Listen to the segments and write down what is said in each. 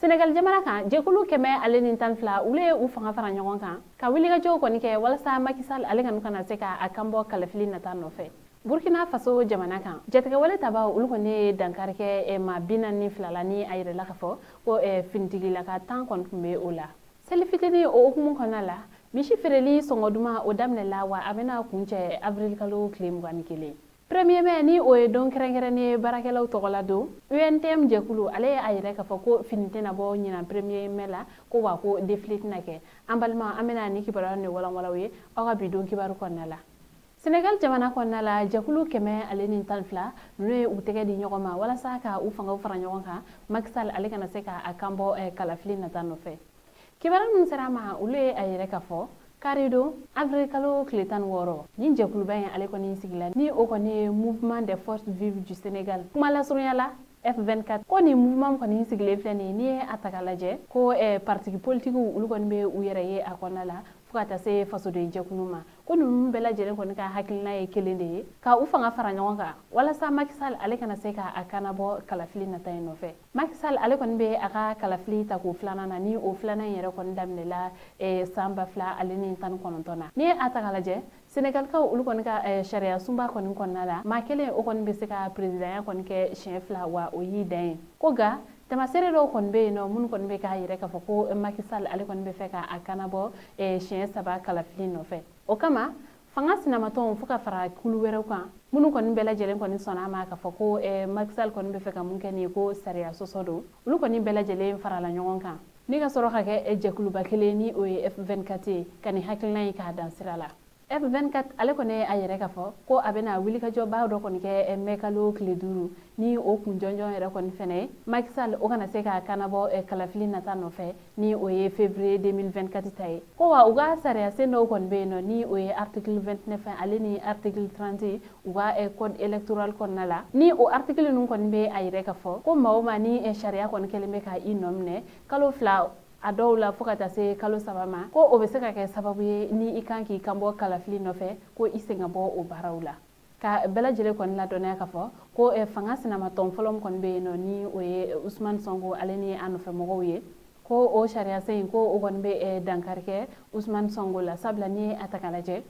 Senegal jamana kan, jɛkulu 112, olu ye u fanga fara ɲɔgɔn kan ka wulikajɔw kɔni kɛ walasa Macky Sall ale kɔni kana se ka a kanbɔ kalafili nata nɔfɛ. Burkina Faso jamana kan, jatigɛwale tabaw olu kɔni ye dankari kɛ maa 42 la, ni a yirala k'a fɔ ko finitigilaka 10 kɔni tun bɛ o la. Seli fitinin o hukumu kɔnɔna la, misi feereli sɔngɔ duman o daminɛla, wa a bɛna kuncɛ avril kalo tile 21. 1er mai, ni o ye don kɛrɛnkɛrɛnnen ye baarakɛlaw tɔgɔ la don, UNTM jɛkulu ale ye a yɛrɛ k'a fɔ ko fini tɛna bɔ ɲinan 1er mai la, ko wa ko défilé tɛna kɛ. An balima, an bɛna ni kibaruya ni walanwalanw ye aw ka bi don kibaru kɔnɔna la. Senegal jamana kɔnɔna la, jɛkulu 112 ninnu ye u tɛgɛ di ɲɔgɔn ma walasa ka u fangaw fara ɲɔgɔn kan, Macky Sall ale kana se ka a kanbɔ kalafili nata nɔfɛ. Kibaruya minnu sera a ma, olu ye a yɛrɛ k'a fɔ karidon avril kalo tile 16, nin jɛkuluba in ale kɔni sigila, ni o kɔni ye Mouvement des forces vives du Sénégal, kuma lasurunya la F24. Ko nin mouvement kɔni sigilen filɛ nin ye, n'i ye a ta k'a lajɛ ko parti politiques olu kɔni bɛ u yɛrɛ ye a kɔnɔna la, fo ka taa se fasoden jɛkulu ma, ko ninnu bɛɛ lajɛlen kɔni ka hakilina ye kelen de ye, ka u fanga fara ɲɔgɔn kan walasa Macky Sall ale kana se ka a kanabɔ kalafili nata in nɔfɛ. Macky Sall ale kɔni bɛ a ka kalafili tako filanan na, ni o filanan in yɛrɛ kɔni daminɛla san 2019 na. N'i ye a ta k'a lajɛ, Senegalikaw olu kɔni ka sariya sunba kɔni kɔnɔna la, maa kelen o kɔni bɛ se ka présidentya kɔni kɛ siɲɛ fila, wa o y'i dan ye. Ko nka tamaseere dɔw kɔni bɛ yen nɔ minnu kɔni bɛ k'a yɛrɛ k'a fɔ ko Macky Sall ale kɔni bɛ fɛ k'a kanabɔ siɲɛ saba kalafili nɔfɛ. O kama, fanga sinamatɔnw fo ka fara kulu wɛrɛw kan minnu kɔni bɛɛ lajɛlen kɔni sɔnna a ma k'a fɔ ko Macky Sall kɔni bɛ fɛ ka mun kɛ nin ye, ko sariya sɔsɔ don, olu kɔni bɛɛ lajɛlen farala ɲɔgɔn kan ni ka sɔrɔ ka kɛ jɛkuluba kelen, ni o ye F24 ye, ka nin hakilina in k'a dan sira la. F24 ale kɔni a yɛrɛ k'a fɔ ko a bɛna wulikajɔba dɔ kɔni kɛ mai kalo tile 5, ni o kun jɔnjɔn yɛrɛ kɔni fɛnɛ ye Macky Sall o kana se ka kanabɔ kalafili nata nɔfɛ, ni o ye février 2024 ta ye. Ko wa u ka sariya sen dɔw kɔni bɛ yen nɔ, ni o ye article 29 ale ni article 30 u ka code électoral kɔnɔna la, ni o article ninnu kɔni bɛ a yɛrɛ k'a fɔ ko maa o maa ni sariya kɔni kɛlen bɛ ka i nɔ minɛ kalo 2, a dɔw la fo ka taa se kalo 3 ma, ko o bɛ se ka kɛ sababu ye ni i kan k'i kan bɔ kalafili nɔfɛ, ko i sen ka bɔ o baaraw la. Ka bɛɛ lajɛlen kɔni ladɔnniya k'a fɔ ko fanga sinamatɔn fɔlɔ min kɔni bɛ yen nɔ, ni o ye Ousmane Sonko ale ni a nɔfɛmɔgɔw ye, ko o sariya sen in ko o kɔni bɛ dankari kɛ Ousmane Sonko la, sabula n'i ye a ta k'a lajɛ,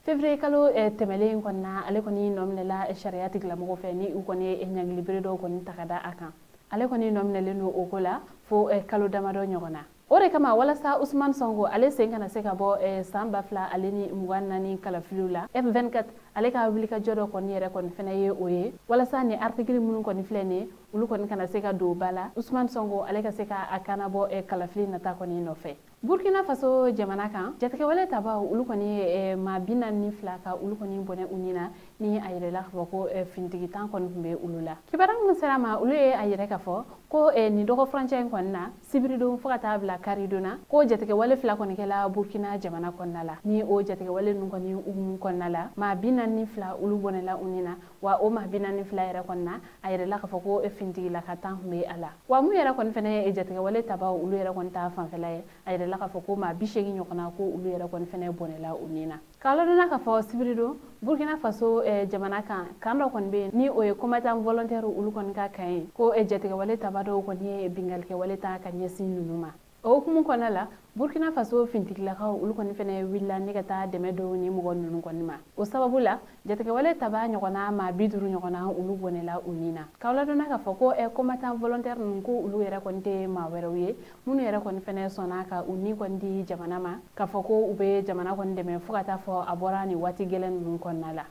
février kalo tɛmɛlen kɔni na, ale kɔni nɔ minɛla sariya tigilamɔgɔw fɛ, ni u kɔni ye ɲangilibere dɔw kɔni ta ka da a kan. Ale kɔni nɔ minɛlen don o ko la fo kalo damadɔ ɲɔgɔn na. O de kama, walasa Ousmane Sonko ale sen kana se ka bɔ san 2024 kalafiliw la, F24 ale ka wulikajɔ dɔ kɔni yɛrɛ kɔni fɛnɛ ye o ye, walasa ni article minnu kɔni filɛ nin ye, olu kɔni kana se ka don ba la, Ousmane Sonko ale ka se ka a kanabɔ kalafili nata kɔni nɔfɛ. Burkina Faso jamana kan, jatigɛwale tabaw olu kɔni ye maa 42 ka olu kɔni bɔnɛ u ni na, ni a yɛrɛla k'a fɔ ko finitigi 10 kɔni tun bɛ olu la. Kibaruya minnu sera ma, olu ye a yɛrɛ k'a fɔ ko nin dɔgɔ furancɛ in kɔni na, sibiridon fo ka taa bila karidon na, ko jatigɛwale fila kɔni kɛla Burkina jamana kɔnɔna la. Ni o jatigɛwale ninnu kɔni hukumu kɔnɔna la, maa 42 olu bɔnɛla u ni na, wa o maa 42 yɛrɛ kɔni na, a yɛrɛla k'a fɔ ko finitigilaka 10 tun bɛ a la. Wa mun yɛrɛ kɔni fɛnɛ ye jatigɛwale tabaw olu yɛrɛ kɔni ta fanfɛla ye, a yɛrɛla k'a fɔ ko maa 80 ɲɔgɔnna ko olu yɛrɛ kɔni fɛnɛ bɔnɛla u ni na. K'a ladɔnna k'a fɔ sibiridon, Burkina Faso jamana kan, kan dɔ kɔni bɛ yen, ni o ye combattant volontaire olu kɔni ka kan ye, ko jatigɛwale taba dɔw kɔni ye binkannikɛwale ta ka ɲɛsin ninnu ma. O hukumu kɔnɔna la, Burkina Faso finitigilakaw olu kɔni fɛnɛ wulila ne ka taa dɛmɛ don ni mɔgɔ ninnu kɔni ma. O sababu la, jatigɛwale taba ɲɔgɔnna maa 50 ɲɔgɔnna olu bɔnɛla u ni na. K'aw ladɔnna k'a fɔ ko combattant volontaire ninnu, ko olu yɛrɛ kɔni tɛ maa wɛrɛw ye minnu yɛrɛ kɔni fɛnɛ sɔnna ka u ni kɔni di jamana ma, k'a fɔ ko u bɛ jamana kɔni dɛmɛ fo ka taa fɔ a bɔra nin waati gɛlɛn ninnu kɔnɔna la.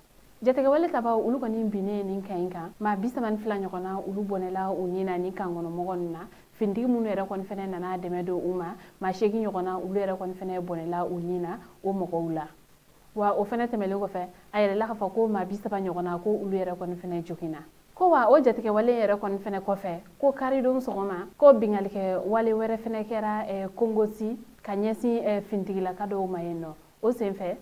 Jatigɛwale tabaw olu kɔni binnen nin kan in kan, maa 32 ɲɔgɔnna olu bɔnɛla u ni na nin kan kɔnɔmɔgɔ ninnu na. Finitigi minnu yɛrɛ kɔni fɛnɛ nana dɛmɛ don u ma, maa 8 ɲɔgɔnna olu yɛrɛ kɔni fɛnɛ bɔnɛla u ni na o mɔgɔw la. Wa o fɛnɛ tɛmɛlen kɔfɛ, a yɛrɛla k'a fɔ ko maa 30 ɲɔgɔnna ko olu yɛrɛ kɔni fɛnɛ joginna. Ko wa o jatigɛwale yɛrɛ kɔni fɛnɛ kɔfɛ, ko karidon sɔgɔma, ko binkannikɛ wale wɛrɛ fɛnɛ kɛra Kongosi ka ɲɛsin finitigilaka dɔw ma yen nɔ. O senfɛ,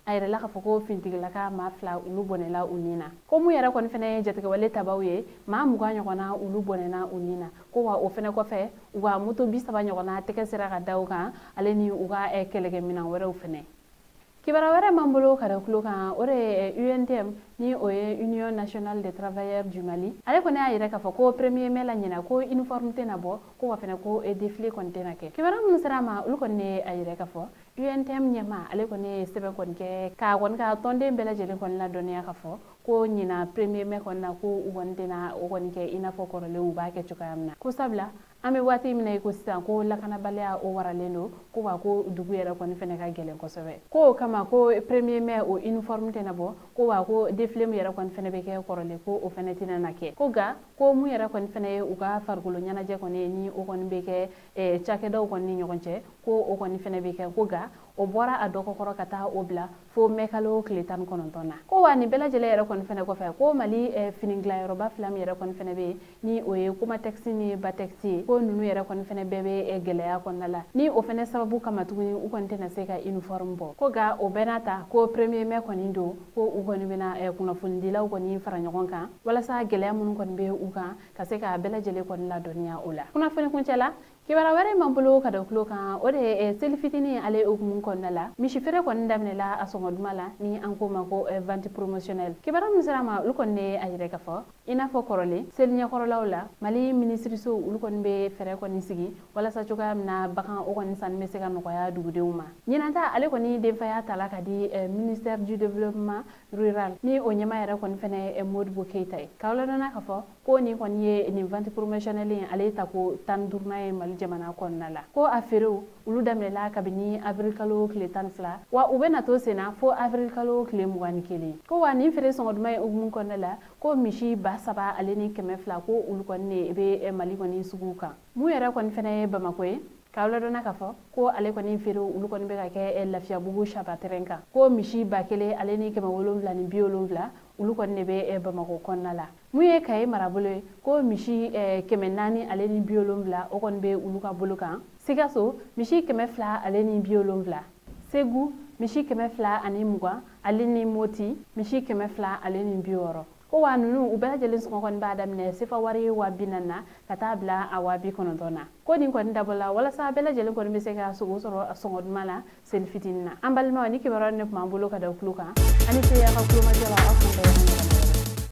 a yɛrɛla k'a fɔ ko finitigilaka maa 2 olu bɔnɛla u ni na. Ko mun yɛrɛ kɔni fɛnɛ ye jatigɛwale tabaw ye, maa 20 ɲɔgɔnna olu bɔnɛna u ni na. Ko wa o fɛnɛ kɔfɛ, u ka moto 30 ɲɔgɔnna tɛgɛ sera ka da u kan, ale ni u ka kɛlɛkɛminɛn wɛrɛw fɛnɛ. Kibaruya wɛrɛ m'an bolo ka da tulo kan, o de ye UNTM, ni o ye Union nationale des travailleurs du Mali. Ale kɔni y'a yira k'a fɔ ko 1er mai la ɲinan, ko uniforme tɛna bɔ, ko wa fɛnɛ ko défilé kɔni tɛna kɛ. Kibaruya minnu sera a ma, olu kɔni ye a yira k'a fɔ UNTM ɲɛmaa, ale kɔni ye sɛbɛn kɔni kɛ k'a kɔni ka tɔnden bɛɛ lajɛlen kɔni ladɔnniya k'a fɔ ko ɲinan 1er mai kɔni na, ko u kɔni tɛna o kɔni kɛ i n'a fɔ kɔrɔlen u b'a kɛ cogoya min na, ko sabula an bɛ waati min na i ko sisan, ko lakanabaliya o waralen don, ko wa ko dugu yɛrɛ kɔni fɛnɛ ka gɛlɛn kosɛbɛ, ko o kama ko 1er mai o uniforme tɛna bɔ, ko wa ko défilé min yɛrɛ kɔni fɛnɛ bɛ kɛ kɔrɔlen, ko o fɛnɛ tɛna na kɛ, ko nka ko mun yɛrɛ kɔni fɛnɛ ye u ka farikolo ɲɛnajɛ kɔni ye, ni o kɔni bɛ kɛ cakɛdaw kɔni ni ɲɔgɔn cɛ, ko o kɔni fɛnɛ bɛ kɛ, ko nka o bɔra a dɔgɔkɔrɔ ka taa o bila fo mai kalo tile 19 na. Ko wa nin bɛɛ lajɛlen yɛrɛ kɔni fɛnɛ kɔfɛ, ko Mali fini dilanyɔrɔba fila min yɛrɛ kɔni fɛnɛ bɛ yen, ni o ye Komatex ni Batex ye, ko ninnu yɛrɛ kɔni fɛnɛ bɛɛ bɛ gɛlɛya kɔnɔna la, ni o fɛnɛ sababu kama tuguni u kɔni tɛna se ka uniforme bɔ, ko nka o bɛɛ n'a ta, ko 1er mai kɔni don, ko u kɔni bɛna kunnafonidilaw kɔni fara ɲɔgɔn kan walasa gɛlɛya minnu kɔni bɛ u kan ka se ka bɛɛ lajɛlen kɔni ladɔnniya o la. Kunnafoni kuncɛ la, kibaruya wɛrɛ m'an bolo ka da tulo kan, o de ye seli fitinin ale hukumu kɔnɔna la, misi feere kɔni daminɛla a sɔngɔ duman la, ni an k'o ma ko vente promotionnelle. Kibaruya min sera a ma, olu kɔni ye a yira k'a fɔ i n'a fɔ kɔrɔlen seli ɲɛkɔrɔlaw la, Mali minisiriso olu kɔni bɛ fɛɛrɛ kɔni sigi walasa cogoya min na bagan o kɔni sanni bɛ se ka nɔgɔya dugudenw ma. Ɲinan ta ale kɔni denfaya tala ka di ministère du développement rural, ni o ɲɛmaa yɛrɛ kɔni fɛnɛ ye Modibo Keyita ye. K'aw ladɔnniya k'a fɔ ko nin kɔni ye nin vente promotionnelle in ale ta ko 15nan ye Mali jamana kɔnɔna la, ko a feerew olu daminɛla kabini avril kalo tile 12, wa u bɛna to sen na fo avril kalo tile 21. Ko wa nin feere sɔngɔ duman ye hukumu kɔnɔna la, ko misi 3200, ko olu kɔni de bɛ Mali kɔni sugu kan. Mun yɛrɛ kɔni fɛnɛ ye Bamakɔ ye, k'aw ladɔnna k'a fɔ ko ale kɔni feere olu kɔni bɛ ka kɛ Lafiyabugu Saba terrain kan, ko misi 1770 olu kɔni de bɛ Bamakɔ kɔnɔna la. Mun ye Kaye marabolo ye, ko misi 470 o kɔni bɛ olu ka bolo kan. Sikaso misi 270, Segu misi 220, ale ni Moti misi 260. Ko wa ninnu u bɛɛ lajɛlen sɔngɔ kɔni b'a daminɛ sefa wari 40 000 na ka taa bila a 90 000 na. Ko nin kɔni dabɔla walasa bɛɛ lajɛlen kɔni bɛ se ka sogo sɔrɔ sɔngɔ duman la seli fitinin na. An balimaw, ni kibaruya ne tun b'an bolo ka da tulo kan, ani se aw ka kulomajɔ la, aw k'an bɛn.